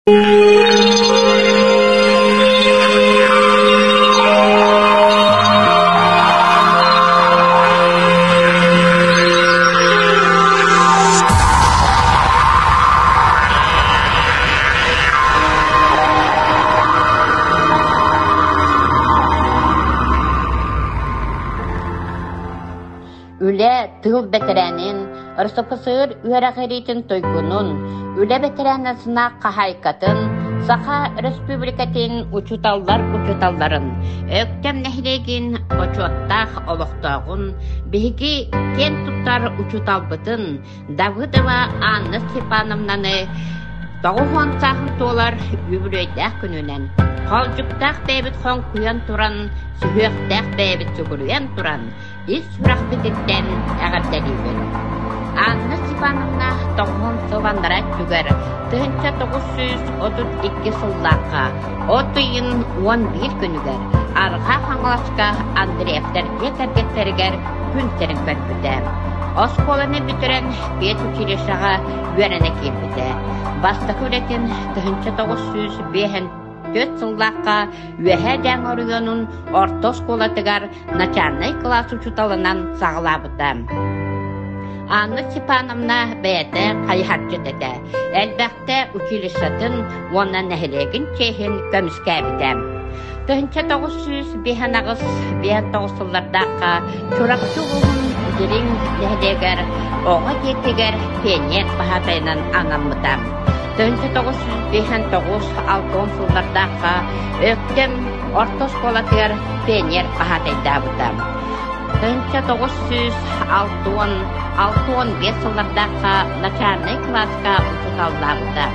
Үлэ тыыл бэтэрээнин, РСФСР үөрэҕириитин туйгунун, үлэ бэтэрээнэ сынаах хаһаайкатын, Саха Өрөспүүбүлүкэтин учууталлар учууталларын, Өктөм нэһилиэгин бочуоттаах олохтооҕун, биһиги киэн туттар учууталбытын Давыдова Анна Степановнаны 90 сааһын туолар үбүлүөйдээх күнүнэн, хоолдьуктаах бэйэбит хоҥкуйан туран, сүһүөхтээх бэйэбит сүгүрүйэн туран, ис сүрэхпититтэн эҕэрдэлиибин. Анна Степановна тоҕуһун сыл анараа өттүгэр 1932 сыллаахха от ыйын 11 күнүгэр Арҕаа Хаҥаласка Андреевтар дьиэ кэргэттэригэр күн сирин көрбүтэ. Оскуоланы бүтэрэн педучилищеҕа үөрэнэ киирбитэ. Бастакы үлэтин 1954 сыллаахха Үөһээ Дьааҥы оройуонун орто оскуолатыгар начальнай кылаас учууталынан саҕалаабыта. Анна Степановна бэйэтэ хайыһарчыт этэ. Элбэхтэ училищетын уонна нэһилиэгин чиэһин көмүскээбитэ. 1958 сыллардаахха Чурапчы улууһун Дириҥ нэһилиэгэр оҕо дьиэтигэр пионер баһаатайынан анаммыта. 1959-60 сыллардаахха Өктөм орто оскуолатыгар пионер баһаатайдаабыта. 1960-65 сыллардаахха начальнай кылааска учууталлаабыта.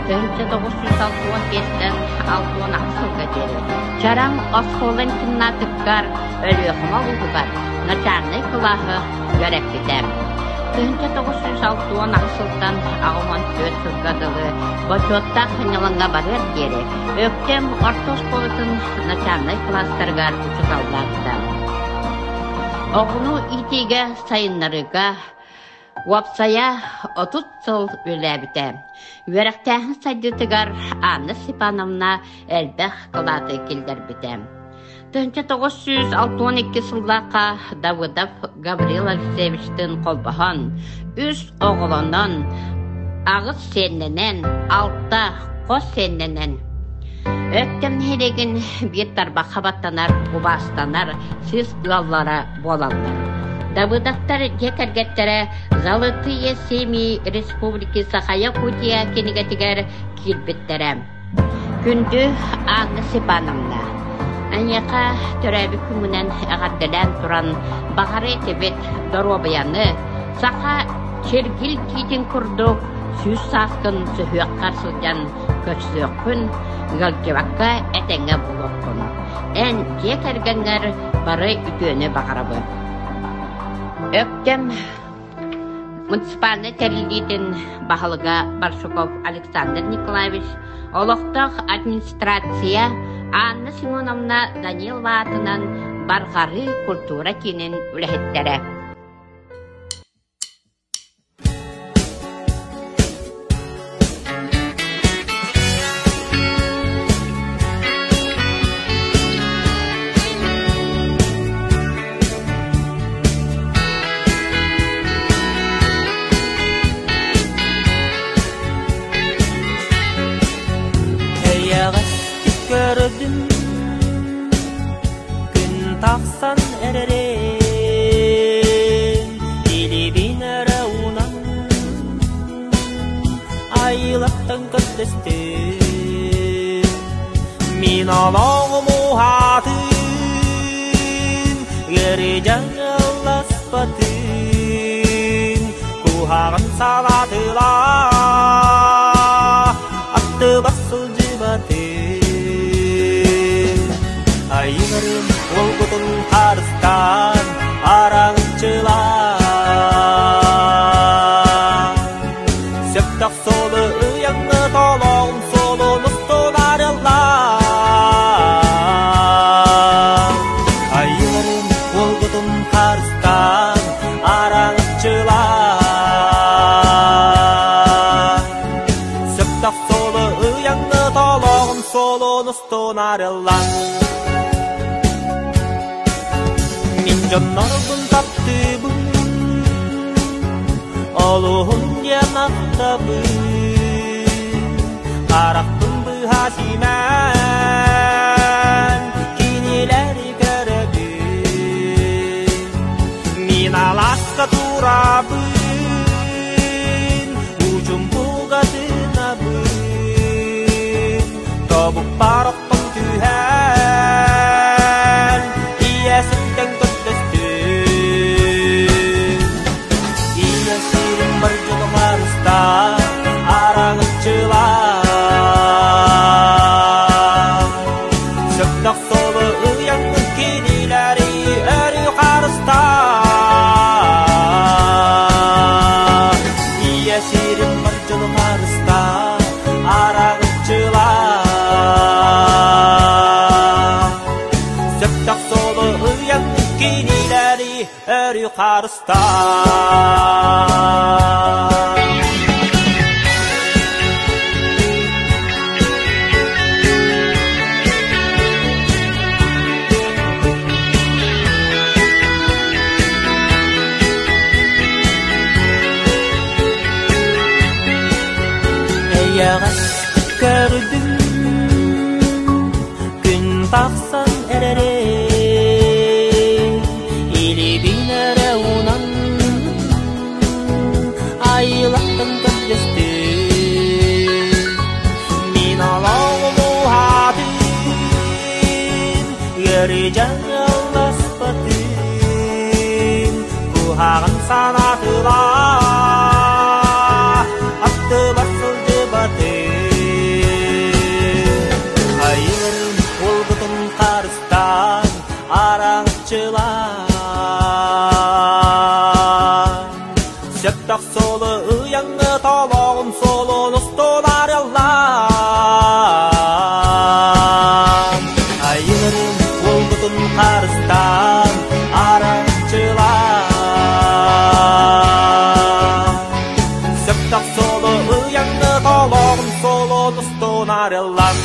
1965-тэн 68 сылга диэри Чараҥ оскуола интернатыгар Өлүөхүмэ улууһугар начальнай кылааһы үөрэппитэ. 1968 сылтан 84 сылга дылы бочуоттаах сынньалаҥҥа барыар диэри Өктөм орто оскуолатын начальнай кылаастарыгар учууталлаабыта. Оҕону иитиигэ, сайыннарыыга уопсайа 30 сыл үлэлээбитэ. Үөрэхтээһин сайдыытыгар Анна Степановна элбэх кылааты киллэрбитэ. 1962 сыллаахха Давыдов Гаврил Алексеевичтыын холбоһон, үс оҕолонон, аҕыс сиэннэнэн, алта хос сиэннэнэн Өктөм нэһилиэгин биир тарбахха баттанар, убаастанар сис ыаллара буолаллар. Давыдовтар дьиэ кэргэттэрэ «Золотые семьи Республики Саха-Якутия» кинигэтигэр киирбиттэрэ. Күндү Анна Степановна, эйиэхэ төрөөбүт күҥҥүнэн эҕэрдэлээн туран баҕарыы этибит доруобуйаны, саха чиргил киитин курдук сүүс сааскын сүһүөххэр сылдьан көрсүөххүн, ыалдьыбакка этэҥҥэ буолуоххун. Эн дьиэ кэргэҥҥэр бары үтүөнү баҕарабын. Өктөм муниципальнай тэриллиитин баһылыга Барсуков Александр Николаевич, олохтоох администрация Анна Семеновна Данилова аатынан Барҕарыы культура киинин үлэһиттэрэ. Эйэҕэстик көрдүм күн тахсан эрэрин илиибин эрэ уунан айылаттан көрдөстүм Мин олоҕум уһаатын ыарыйан ылласпатын куһаҕан салаатыла аттыбар сылдьыбатын айыларым уолгутун харыстаан араҥчылаан сөптөөх суолу ыйаҥҥа толоон суолун устун арыллаан айыларым уолгутун харыстаан араҥаччылаан сөптөөх суолу солу ыяңы толоғым солун устун арыллан. Мин дьоннорбун таптыыбын, олуһун диэн ахтабын, харахпын быһа симэн кинилэри көрөбүн. Мин алааска турабын, учумпуга тыынабын, тобукпар охтон түһэн, ийэ сиртэн көрдөстүм. Ийэ сирим бар дьону харыстаа, араҥаччылаа. Сөптөөх суолу ыйаҥҥын кинилэри өрүү харыстаа. Ийэ сирим бар дьону харыстаа, араҥаччылаа. Сөптөөх суолу ыйаҥҥын кинилэри өрүү харыстаа. Эйэҕэс көрдүм, күн тахсан эрэрин, илиибин эрэ уунан айылаттан көрдөстүм. Мин олоҕум уһаатын, ыарыы дьаҥыласпатын, куһаҕан санаатыла аттыбар сылдьыбатын. Айыларын уолгутун харыстаан, араҥаччылаан. Сөптөөх суолу ыйаҥҥы толоҕун суолун устун арыллаан. Айыларын уолгутун харыстаан, араҥаччылаан. Сөптөөх суолу ыйаҥҥы толоҕун суолун устун арыллан.